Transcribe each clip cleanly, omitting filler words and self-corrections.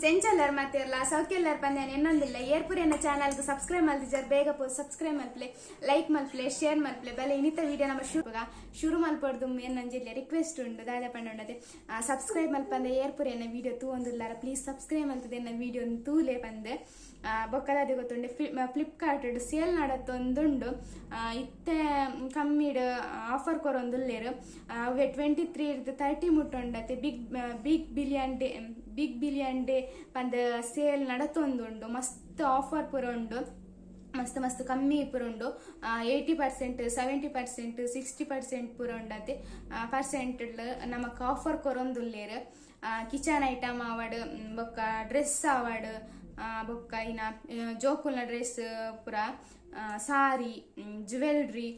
ಎಂಚಲ್ಲರ್ ಮಾತೆರ್ಲ ಸೌಖ್ಯಲ್ಲರ್ ಪಂದೆ ಎನ್ನೊಂದಿಲ್ಲ. ಏರ್ಪುರ್ ಎನ್ನ ಚಾನಲ್ಗೆ ಸಬ್ಸ್ಕ್ರೈಬ್ ಮಲ್ದಿಜಾರ್, ಬೇಗ ಪೋ ಸಬ್ಸ್ಕ್ರೈಬ್ ಮಲ್ಪಲೆ, ಲೈಕ್ ಮಲ್ಪಲೆ, ಶೇರ್ ಮಲ್ಪಲೆ. ಬಲೆ, ಇನಿತ ವಿಡಿಯೋ ನಮ್ಮ ಶುರು ಶುರು ಮಲ್ಪೊಡ್ದು ಎನ್ನೊಂಜಿಲ್ಲ ರಿಕ್ವೆಸ್ಟ್ ಉಂಡು. ದಾದ ಪಂಡದೆ, ಸಬ್ಸ್ಕ್ರೈಬ್ ಮಲ್ಪಂದೆ ಏರ್ಪುರ್ ಎನ್ನ ವಿಡಿಯೋ ತೂವೊಂದುಲ್ಲಾರ, ಪ್ಲೀಸ್ ಸಬ್ಸ್ಕ್ರೈಬ್ ಮಲ್ತದೆ ಎನ್ನ ವಿಡಿಯೋ ತೂಲೆ ಪಂದೆ. ಬೊಕ್ಕದಾದೆ ಗೊತ್ತುಂಡೆ, ಫ್ಲಿಪ್ಕಾರ್ಟ್ ಸೇಲ್ ನಡತ್ತೊಂದುಂಡು. ಇತ್ತೆ ಕಮ್ಮಿಡ್ ಆಫರ್ ಕೊರೊಂದುಲ್ಲೆರ್. ಅವೇ 23 30 ಮುಟ್ಟುಂಡತೆ. Big big billion day, big billion day ಪಂದ್ ಸೇಲ್ ನಡತೊಂದುಂಡು. ಮಸ್ತ್ ಆಫರ್ ಪೂರ ಉಂಡು, ಮಸ್ತ್ ಮಸ್ತ್ ಕಮ್ಮಿ ಪೂರ ಉಂಡು. 80%, 70%, 60% ಪೂರ ಉಂಡತೆ ಪರ್ಸೆಂಟ್ ನಮಕ್ ಆಫರ್ ಕೊರೊಂದುಲ್ಲೆರ್. ಕಿಚನ್ ಐಟಮ್ ಆವಡ್, ಬೊಕ್ಕ ಡ್ರೆಸ್ ಆವಡ್, ಬೊಕ್ಕ ಇನ ಜೋಕುಲ್ನ ಡ್ರೆಸ್ ಪೂರ, ಸಾರಿ, ಜುವೆಲ್ರಿ,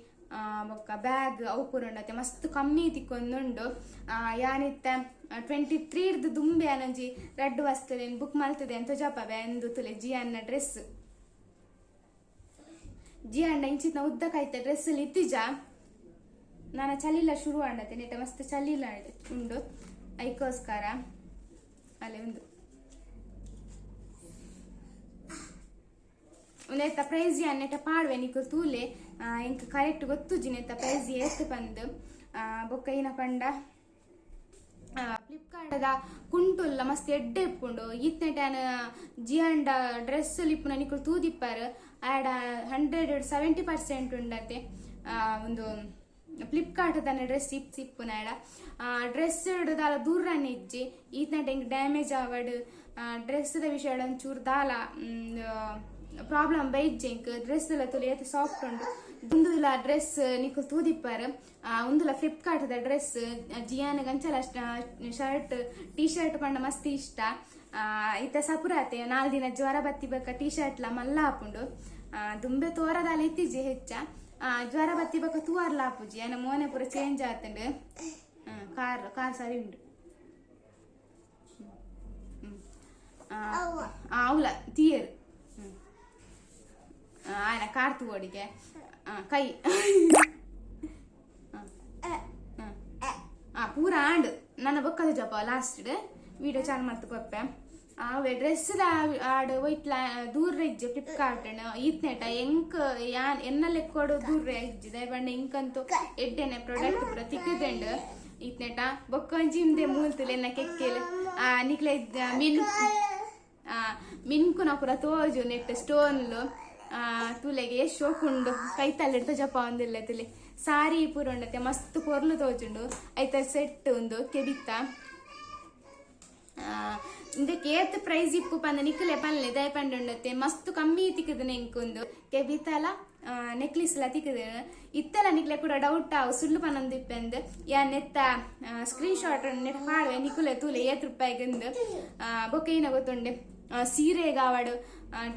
ಬೊಕ್ಕ ಬ್ಯಾಗ್ ಅವು ಪೂರ ಉಂಡತೆ. ಮಸ್ತ್ ಕಮ್ಮಿ ತಿಕ್ಕೊಂದುಂಡು. ಯಾನಿತ್ತ 23 ರ್ದು ದುಂಬೆ ಯಾನೊಂಜಿ ರಡ್ಡ್ ವಸ್ತುಲೆನ್ ಬುಕ್ ಮಲ್ತದೆ ಅಂತ ಜಪವೆ ಅಂದು ತುಲೆ. ಜಿಯನ್ನ ಡ್ರೆಸ್, ಜಿಯಂಡ ಇಂಚಿತ್ನ ಉದ್ದ ಕೈತ ಡ್ರೆಸ್ ಇತ್ತಿಜ. ನಾನ ಚಲಿಲ ಶುರು ಆಂಡತೆ, ನೆಟ ಮಸ್ತ್ ಚಲಿಲ ಉಂಡು, ಐಕೋಸ್ಕರ ಅಲ್ಲೇ ಉಂದು. ಉಂದೆತ್ತ ಪ್ರೈಸ್ ಯಾನ್ ನೆಟ ಪಾಡ್ವೆ, ನಿಕುಲು ತೂಲೆ. ಎಂಕ್ ಕರೆಕ್ಟ್ ಗೊತ್ತುಜಿ ನೆತ್ತ ಪ್ರೈಸ್ ಏತ್ ಪಂದ್. ಬೊಕ್ಕ ಏನ ಪಂಡ, ಫ್ಲಿಪ್ಕಾರ್ಟ್ ದ ಕುಂಟುಲ್ಲ ಮಸ್ತ್ ಎಡ್ಡೆ ಇಪ್ಪುಂಡು. ಈತ್ನೆಟ ಯಾನ್ ಜಿಯಾಂಡ ಡ್ರೆಸ್ ಇಪ್ಪುನ ನಿಕುಲು ತೂದಿಪ್ಪರ್. ಆಡ 170% ಉಂಡತೆ. ಒಂದು ಫ್ಲಿಪ್ಕಾರ್ಟ್ ತನ್ನ ಡ್ರೆಸ್ ಇಪ್ ಇಪ್ಪುನ ಆಡ ಡ್ರೆಸ್ ದಾಲ ದೂರನೆ ಇಜ್ಜಿ. ಈತ್ನೆಟ ಎಂಕ್ ಡ್ಯಾಮೇಜ್ ಆವಡ್, ಡ್ರೆಸ್ ದ ವಿಷಯ ಒಂಚೂರು ದಾಲ ಪ್ರಾಬ್ಲಮ್ ಬೈಜ್ಜಿ ಎಂಕ್. ಡ್ರೆಸ್ ಎಲ್ಲ ತುಲೆ ಏತ್ ಸಾಫ್ಟ್ ಉಂಡು. ಉಂದುಲ ಡ್ರೆಸ್ ನಿಕುಲು ತೂದಿಪ್ಪರ್. ಉಂದುಲ ಫ್ಲಿಪ್ಕಾರ್ಟ್ ದ ಡ್ರೆಸ್. ಜಿಯಾನ ಗಂಚಲ ಶರ್ಟ್, ಟೀ ಶರ್ಟ್ ಪಂಡ ಮಸ್ತ್ ಇಷ್ಟ. ಇತ್ತ ಸಪುರಾತೆ 4 ದಿನ ಜ್ವರ ಬತ್ತಿ ಬಕ್ಕ ಟೀ ಶರ್ಟ್ ಲ ಮಲ್ಲ ಆಪುಂಡು. ದುಂಬೆ ತೋರದಾಲ ಇತ್ತಿಜಿ ಹೆಚ್ಚ. ಜ್ವರ ಬತ್ತಿ ಬಕ್ಕ ತೂವರ್ಲ ಆಪುಜಿ. ಆನ ಮೋನೆ ಪೂರ ಚೇಂಜ್ ಆತುಂಡು. ಕಾರ್ ಕಾರ್ ಸರಿ ಉಂಡು. ಅವ್ಲ ತೀಯರ್ ಆಯನ ಕಾರ್ ತೂವಡಿಗೆ ಕೈ ಪೂರ ಆಂಡ್. ನನ್ನ ಬೊಕ್ಕದ ಜಪ ಲಾಸ್ಟ್ ವಿಡಿಯೋ ಚಾಲು ಮಲ್ತ್ ಕೊರ್ಪೆ. ಅವೇ ಡ್ರೆಸ್ ಆಡ್ ಒಯ್ಟ್ಲ ದೂರ ಇಜ್ಜಿ ಫ್ಲಿಪ್ಕಾರ್ಟ್. ಈತ್ನೇಟ ಎಂಕ್ ಯಾನ್ ಎನ್ನ ಲೆಕ್ಕೊಡು ದೂರ ಇಜ್ಜಿ. ದಯಪಂಡ ಎಂಕಂತೂ ಎಡ್ಡೆನೆ ಪ್ರಾಡಕ್ಟ್ ಪೂರ ತಿಕ್ಕುದುಂಡು ಈತ್ನೇಟ. ಬೊಕ್ಕ ಒಂಜಿ ಇಂದೆ ಮೂಲ್ತುಲೆ ಎನ್ನ ಕೆಕ್ಕೆಲ್. ನಿಕ್ಲೆ ಮಿನ್ ಮಿನ್ಕುನ ಪೂರ ತೋಜು ನೆಟ್ ಸ್ಟೋನ್ಲು. ತೂಲೆಗೆ ಎಷ್ಟ್ ಶೋಕುಂಡು. ಕೈತಲ್ಲಿಡ್ತ ಜಪ ಒಂದಿಲ್ಲ ತುಲೆ. ಸಾರಿ ಪೂರ ಉಂಡತೆ, ಮಸ್ತ್ ಪೊರ್ಲು ತೋಜುಂಡು. ಐತ ಸೆಟ್ ಉಂದು ಕೆಬಿತ್ತ. ಇಂದಕ್ಕೆ ಏತ್ ಪ್ರೈಸ್ ಇಪ್ಪು ಪಂದ ನಿಕ್ಕಲೆ ಪನ್ಲೆ. ದಯ ಪಂಡುಂಡತೆ, ಮಸ್ತ್ ಕಮ್ಮಿ ತಿಕ್ಕುದು ಎಂಕೊಂದು. ಕೆಬಿತಲ ನೆಕ್ಲಿಸ್ ಲ ತಿಕ್ಕುದು. ಇತ್ತಲ ನಿಕ್ಲೆ ಕೂಡ ಡೌಟ್ ಆವು, ಸುಳ್ಳು ಪನೊಂದು ಇಪ್ಪೆಂದು. ಯಾನ್ ನೆತ್ತ ಸ್ಕ್ರೀನ್ ಶಾಟ್ ನೆಟ್ ಪಾಡುವೆ, ನಿಕುಲೆ ತೂಲೆ ಏತ್ ರೂಪಾಯಿಗಂದು. ಬೊಕ್ಕ ಏನ ಗೊತ್ತುಂಡೆ, ಸೀರೆಗಾವಡು,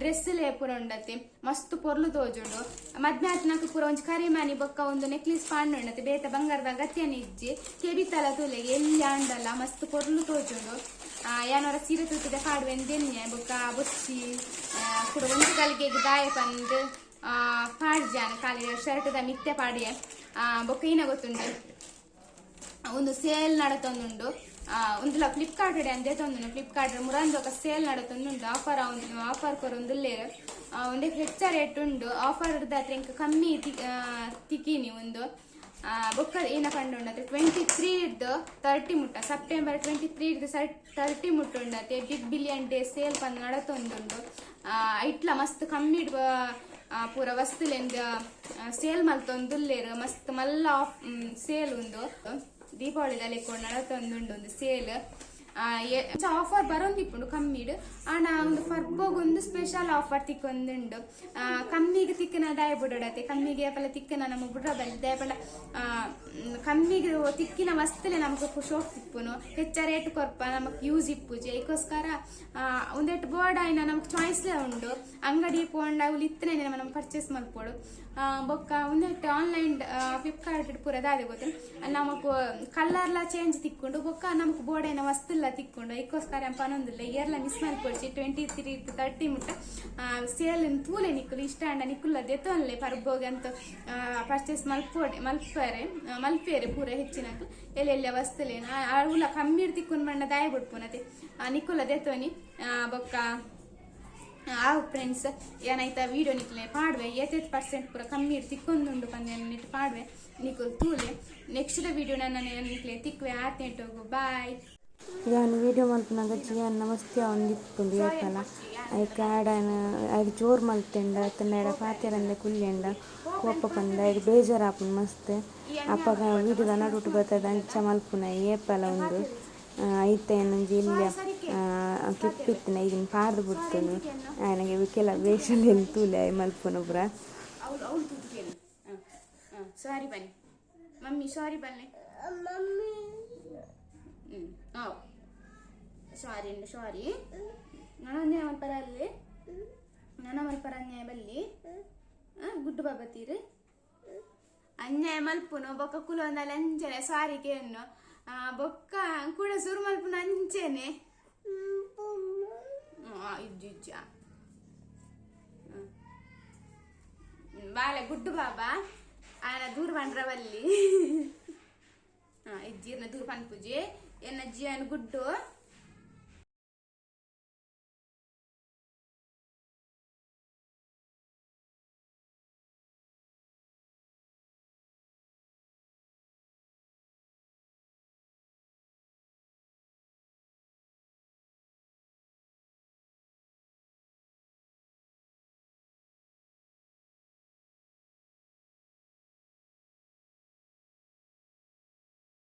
ಡ್ರೆಸ್ ಲೇ ಪೂರ ಉಂಡತೆ, ಮಸ್ತ್ ಪೊರ್ಲು ತೋಜುಂಡು. ಮದ್ಮೆ ಆತ್ನಕ್ ಪೂರ ಒಂಜಿ ಕರಿಮಾನಿ ಬೊಕ್ಕ ಒಂದು ನೆಕ್ಲಿಸ್ ಪಾಂಡು ಉಂಡತೆ. ಬೇತೆ ಬಂಗಾರದ ಅಗತ್ಯನೇ ಇಜ್ಜಿ. ಕೆಬಿತಲ ತೂಲೆಗೆ, ಎಲ್ಲಿ ಆಂಡಲ ಮಸ್ತ್ ಪೊರ್ಲು ತೋಜುಂಡು. ಯಾನೊರ ಸೀರೆ ತೂತುದೆ ಪಾಡುವೆಂದೆನ್ನೆ. ಬೊಕ್ಕ ಬೊಚ್ಚಿ ಕುಡ ಒಂಜಿ ಗಲ್ಗೆಗ್ ದಾಯ ಪಂದ್ ಪಾಡ್ಜಾನ ಖಾಲಿ ಶರ್ಟ್ ದ ಮಿತ್ತೆ ಪಾಡಿಯೆ. ಬೊಕ್ಕ ಏನ ಗೊತ್ತುಂಡು, ಒಂದು ಸೇಲ್ ನಡತೊಂದುಂಡು. ಉಂದುಲ ಫ್ಲಿಪ್ಕಾರ್ಟ್ ಅಂದೇ ತೊಂದುಂಡು. ಫ್ಲಿಪ್ಕಾರ್ಟ್ ಮುರಂದು ఒక ಸೇಲ್ ನಡತೊಂದುಂಡು. ಆಫರ್ ಆಫರ್ ಕೊರೊಂದುಲ್ಲೆರ್. ಉಂದೆಕ್ ಹೆಚ್ಚ ರೇಟ್ ಉಂಡು. ಆಫರ್ ದಾತ್ರ ಎಂಕ್ ಕಮ್ಮಿ ತಿಕ್ಕಿನಿ ಉಂದು. ಬೊಕ್ಕ ಏನ ಪಂಡುಂಡತೆ, 23 ರ್ದ್ 30 ಮುಟ್ಟ, ಸೆಪ್ಟೆಂಬರ್ 23 ರ್ದ್ 30 ಮುಟ್ಟ ಉಂಡತೆ. ಬಿಗ್ ಬಿಲಿಯನ್ ಡೇ ಸೇಲ್ ಪಂದ್ ನಡತೊಂದುಂಡು. ಐಟ್ಲ ಮಸ್ತ್ ಕಮ್ಮಿ ಪೂರ ವಸ್ತುಲೆಂದ್ ಸೇಲ್ ಮಲ್ತೊಂದುಲ್ಲೆರ್. ಮಸ್ತ್ ಮಲ್ಲ ಆಫ್ ಸೇಲ್ ಉಂದು. ದೀಪಾವಳಿದ ಲೆಕ್ಕ ನಡತೊಂದುಂಡು ಒಂದು ಸೇಲ್. ಆಫರ್ ಬರೊಂದಿಪ್ಪುಂಡು ಕಮ್ಮಿಡ್. ಆಂಡ ಒಂದು ಪರ್ಬೊಗ್ ಒಂದು ಸ್ಪೆಷಲ್ ಆಫರ್ ತಿಕ್ಕೊಂದುಂಡು. ಕಮ್ಮಿಗ್ ತಿಕ್ಕುನ ದಾಯ ಬುಡೊಡತೆ, ಕಮ್ಮಿಗೆ ಏಪಲ ತಿಕ್ಕುನ ನಮ್ಮ ಬುಡ್ರ ಬಲ್ಲಿ. ದಾಯ ಪಂಡ ಕಮ್ಮಿಗ್ ತಿಕ್ಕಿನ ವಸ್ತುಲೆ ನಮಕ್ ಶೋಕ್ ಇಪ್ಪುನು. ಹೆಚ್ಚ ರೇಟ್ ಕೊರ್ಪ ನಮಕ್ ಯೂಸ್ ಇಪ್ಪುಜಿ. ಐಕೋಸ್ಕರ ಉಂದೆಟ್ ಬೋಡಾಯಿನ ನಮಕ್ ಚಾಯ್ಸ್ ಉಂಡು. ಅಂಗಡಿ ಪೋಂಡ ಅವುಲು ಇತ್ತನೆ ನಮ್ಮ ಪರ್ಚೇಸ್ ಮಲ್ಪೊಡು. ಬೊಕ್ಕ ಉಂದೆಟ್ ಆನ್ಲೈನ್ ಫ್ಲಿಪ್ಕಾರ್ಟ್ ಪೂರ ದಾದೆ ಗೊತ್ತು, ನಮಕ್ ಕಲರ್ಲ ಚೇಂಜ್ ತಿಕ್ಕುಂಡು, ಬೊಕ್ಕ ನಮಕ್ ಬೋಡಾಯಿನ ವಸ್ತುಲ ತಿಕ್ಕುಂಡು. ಐಕೋಸ್ಕರ ಪನೊಂದುಲ್ಲೆ, ಏರ್ಲ ಮಿಸ್ ಮಲ್ಪೊಡ್ಚಿ. 23 30 ಮುಟ್ಟ ಸೇಲ್ ತೂಲೆ. ನಿಕ್ಕುಲು ಇಷ್ಟ ಆಂಡ ನಿಕ್ಕುಲ್ಲ ದೆತೊನ್ಲೆ. ಪರ್ಬೋಗೆ ಅಂತ ಪರ್ಚೇಸ್ ಮಲ್ಪೊಡೆ ಮಲ್ಪರೆ ಮಲ್ಪೇರೆ ಪೂರ ಹೆಚ್ಚಿನಕು ಎಲ್ಲೆಲ್ಲ ವಸ್ತುಲೇನ ಅವುಲ ಕಮ್ಮಿ ತಿಕ್ಕುನ್ ಬಣ್ಣ ದಾಯ ಬಿಡ್ಪುನತೆ ನಿಕ್ಕುಲ ದೆತೊನಿ. ಬೊಕ್ಕ ಆ ಫ್ರೆಂಡ್ಸ್, ಏನಾಯ್ತ ವಿಡಿಯೋ ನಿಕ್ಲೆ ಪಾಡ್ವೆ, ಏತೇತ್ ಪರ್ಸೆಂಟ್ ಪೂರ ಕಮ್ಮಿ ತಿಕ್ಕೊಂದುಂಡು ಪಂದ್ ನೆಟ್ ಪಾಡ್ವೆ, ನಿಕುಲ್ ತೂಲೆ. ನೆಕ್ಸ್ಟ್ ವಿಡಿಯೋ ನನ್ನ ನಿಕ್ಲೆ ತಿಕ್ವೆ. ಆತೇಟೋಗು ಬಾಯ್. ಯಾನ್ ವೀಡಿಯೋ ಮಲ್ಪುನಗ ಜಿಯಾನ್ ಮಸ್ತ್ ಆವೊಂದಿಪ್ಪುಂಡು. ಏಪಲ ಐಕ್ ಆಡನ್ ಐಕ್ ಜೋರು ಮಲ್ತೆಂಡ ಅತ್ತಂಡ ಆಯಡ ಪಾತೆರಂದೆ ಕುಲ್ಯಂಡ ಕೋಪ ಪಂದ್ ಐಕ್ ಬೇಜಾರಾಪುಂಡು ಮಸ್ತ್. ಅಪಗ ವೀಡಿಯೋದ ನಡುಟು ಬತ್ತದ ಅಂಚ ಮಲ್ಪುನ ಏಪಲ. ಉಂದು ಐತೆ ಒಂಜಿ ಎಲ್ಯ ಕ್ಲಿಪ್ ಇತ್ತಿನ ಇದನ್ನ ಪಾಡ್ದ್ ಬುಡ್ತುನು. ಆಯನಗೆ ಕೆಲ ವೇಷಲೆನ್ ತೂಲೆ ಆಯೆ ಮಲ್ಪುನ ಪೂರ. ಅವಳು ಅವಳು ತೂತುಕೇನು. ಹಾಂ ಹಾಂ, ಸಾರಿ ಬನ್ನಿ ಮಮ್ಮಿ, ಸಾರಿ ಬನ್ನಿ ಮಮ್ಮಿ. ಹ್ಞೂ ಹಾಂ, ಸಾರಿ ಸಾರಿ. ನಾನು ಅನ್ಯಾಯ ಮಲ್ಪರ ಅಲ್ಲಿ, ನಾನು ಮಲ್ಪರ ಅನ್ಯಾಯ ಬಲ್ಲಿ. ಗುಡ್ಡು ಬಾಬತ್ತೀರು ಅನ್ಯಾಯ ಮಲ್ಪುನು. ಬೊಕ್ಕ ಕುಲೊಂದಲ್ಲಿ ಅಂಚನೆ ಸಾರಿ ಕೇನ್ನು. ಬೊಕ್ಕ ಕೂಡ ಸುರು ಮಲ್ಪುನು ಅಂಚೆನೆ. ಇಜ್ಜು ಇಜ್ಜ. ಬಾಲೆ ಗುಡ್ಡು ಬಾಬಾ ಆಯನ ದೂರ ಬಂಡ್ರವಲ್ಲಿ. ಇಜ್ಜೀರ್ನ ದೂರ ಪನ್ಪುಜಿ ಎನ್ನ ಜಿಯನ್ ಗುಡ್ಡು.